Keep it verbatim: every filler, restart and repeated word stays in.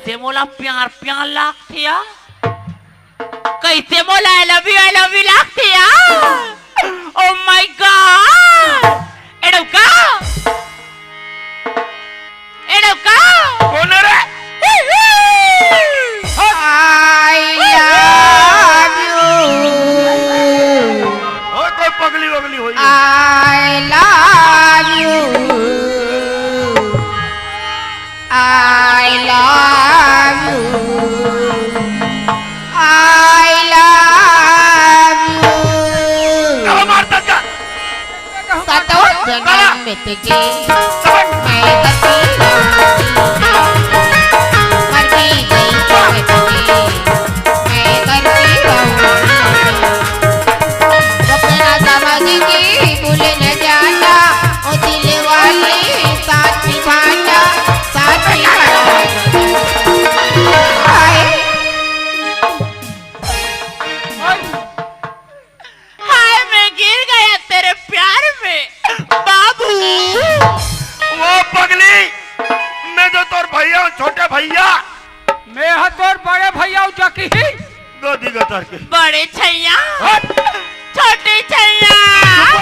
कइसे मोला प्यार प्यार लागथे या? कइसे मोला I love you, I love you लागथे या? Oh my God! एड़ो का? एड़ो का? कोन रे? I love you। ओ, कोई पगली वगली होई। I love you। I love you। I love you। चलो मार दे जा। सातों जन्म में तेरे मैं करती रहूंगी। मर भी गई तो मैं तेरे मैं करती रहूंगी। सपना समझ के भूल न जाना, ओ दिल वाले साथ निभाना, साथ निभाना। हाय। हाय, मैं गिर गया तेरे प्यार में, बाबू। वो पगली, मैं तो तोर भैया हूँ, छोटे भैया। मैं हा तोर बड़े भैया हूँ, जकी ही। दो दिगो तार के। बड़े छैया, हट। छोटे छैया।